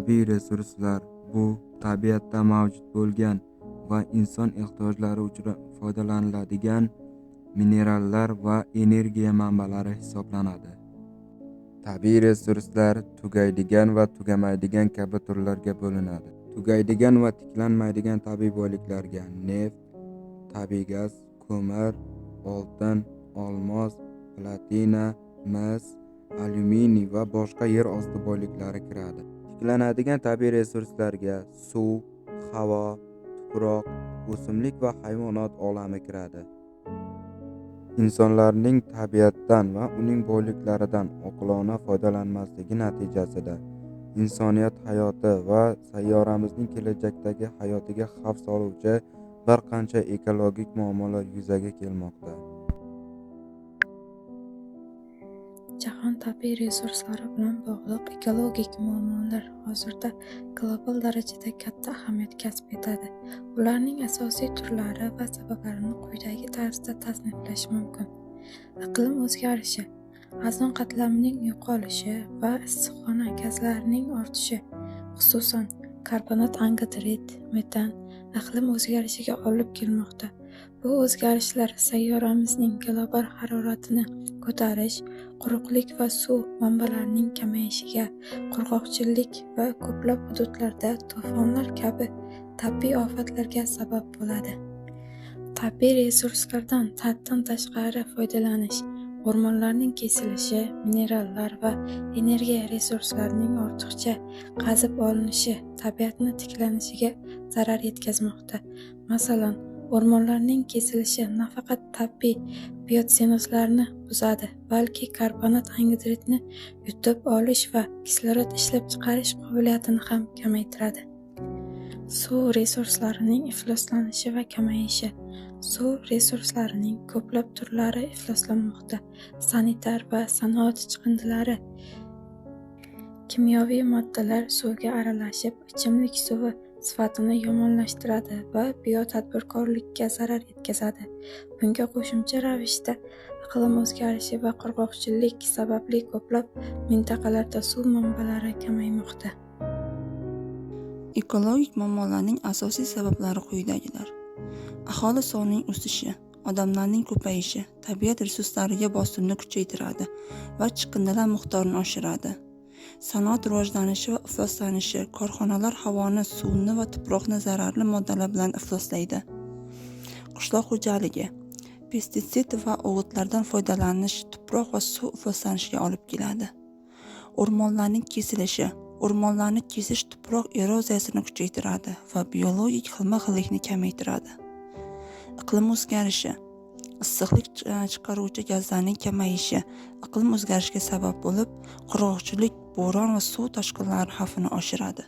Tabiiy resurslar bu tabiatda mavjud bo'lgan va inson ehtiyojlari uchun foydalaniladigan minerallar va energiya manbalari hisoblanadi. Tabiiy resurslar tugaydigan va tugamaydigan kabi turlarga bo'linadi. Tugaydigan va tiklanmaydigan tabiiy boyliklarga neft, tabiiy gaz, ko'mir, oltin, olmos, platina, mis, alyuminiy va boshqa yer osti boyliklari kiradi. Tiklanadigan tabiiy resurslarga suv, havo, tuproq, o'simlik va hayvonot olami kiradi. Insonlarning tabiatdan va uning boyliklaridan oqilona foydalanmasligi natijasida insoniyat hayoti va sayyoramizning kelajakdagi hayotiga xavf soluvchi bir qancha ekologik muammolar yuzaga kelmoqda. Jahon tabiiy resurslari bilan bog'liq ekologik muammolar hozirda global darajada katta ahamiyat kasb etadi. Ularning asosiy turlari va sabablarini quyidagi tarzda tasniflash mumkin. Iqlim o'zgarishi, ozon qatlamining yo'qolishi va issiqxona gazlarining ortishi, xususan, karbonat angidrid, metan iqlim o'zgarishiga olib kelmoqda. Bu o'zgarishlar sayyoramizning global haroratini ko'tarish, quruqlik va suv manbalarining kamayishiga, qurg'oqchilik va ko'plab hududlarda to'fonlar kabi tabiiy ofatlarga sabab bo'ladi. Tabiiy resurslardan haddan tashqari foydalanish, o'rmonlarning kesilishi, minerallar va energiya resurslarining ortiqcha qazib olinishi tabiatni tiklanishiga zarar yetkazmoqda. Masalan, o'rmonlarning kesilishi nafaqat tabiiy biotsenozlarni buzadi, balki karbonat angidridni yutib olish va kislorod ishlab chiqarish qobiliyatini ham kamaytiradi. Suv resurslarining ifloslanishi va kamayishi. Suv resurslarining ko'plab turlari ifloslanmoqda. Sanitar va sanoat chiqindilari, kimyoviy moddalar suvga aralashib, ichimlik suvi sifatini yomonlashtiradi va biotadbirkorlikka zarar yetkazadi. Bunga qo'shimcha ravishda iqlim o'zgarishi va qurg'oqchilik sababli ko'plab mintaqalarda suv manbalari kamaymoqda. Ekologik muammolarning asosiy sabablari quyidagilar. Aholi sonining o'sishi, odamlarning ko'payishi tabiat resurslariga bosimni kuchaytiradi va chiqindilar miqdorini oshiradi. Sanoat rivojlanishi va ifloslanishi, korxonalar havoni, suvni va tuproqni zararli moddalar bilan ifloslaydi. Qishloq xo'jaligi, pestitsid va o'g'itlardan foydalanish tuproq va suv ifloslanishiga olib keladi. O'rmonlarning kesilishi, o'rmonlarni kesish tuproq eroziyasini kuchaytiradi va biologik xilma-xillikni kamaytiradi. Iqlim o'zgarishi, issiqlik chiqaruvchi gazlarning kamayishi iqlim o'zgarishiga sabab bo'lib, qurg'oqchilik, bo'ron va suv toshqinlari xavfini oshiradi.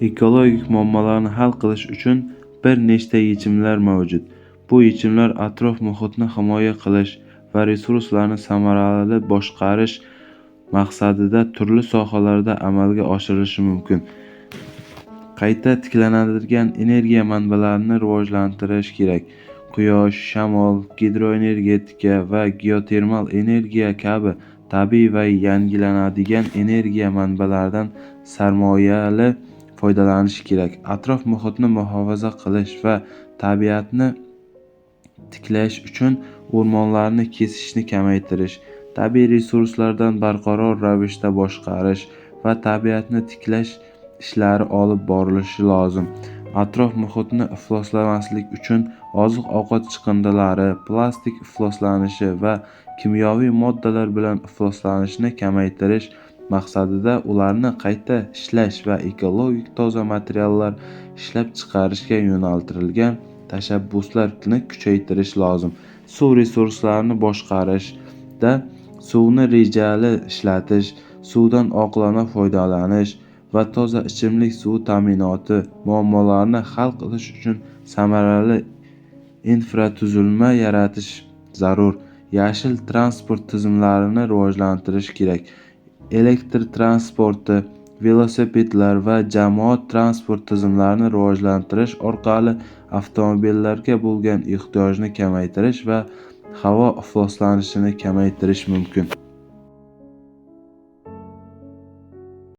Ekologik muammolarni hal qilish uchun bir nechta yechimlar mavjud. Bu yechimlar atrof-muhitni himoya qilish va resurslarni samarali boshqarish maqsadida turli sohalarda amalga oshirilishi mumkin. Qayta tiklanadigan energiya manbalarini rivojlantirish kerak. Quyosh, shamol, gidroenergetika va geotermal energiya kabi tabiiy va yangilanadigan energiya manbalaridan sarmoyali foydalanish kerak. Atrof-muhitni muhofaza qilish va tabiatni tiklash uchun o'rmonlarni kesishni kamaytirish, tabiiy resurslardan barqaror ravishda boshqarish va tabiatni tiklash ishlari olib borilishi lozim. Atrof-muhitni ifloslamaslik uchun oziq-ovqat chiqindilari, plastik ifloslanishi va kimyoviy moddalar bilan ifloslanishni kamaytirish maqsadida ularni qayta ishlash va ekologik toza materiallar ishlab chiqarishga yo'naltirilgan tashabbuslarni kuchaytirish lozim. Suv resurslarini boshqarishda suvni rejali ishlatish, suvdan oqilona foydalanish va toza ichimlik suvi ta'minoti muammolarini hal qilish uchun samarali infratuzilma yaratish zarur. Yashil transport tizimlarini rivojlantirish kerak. Elektr transporti, velosipedlar va jamoat transport tizimlarini rivojlantirish orqali avtomobillarga bo'lgan ehtiyojni kamaytirish va havo ifloslanishini kamaytirish mumkin.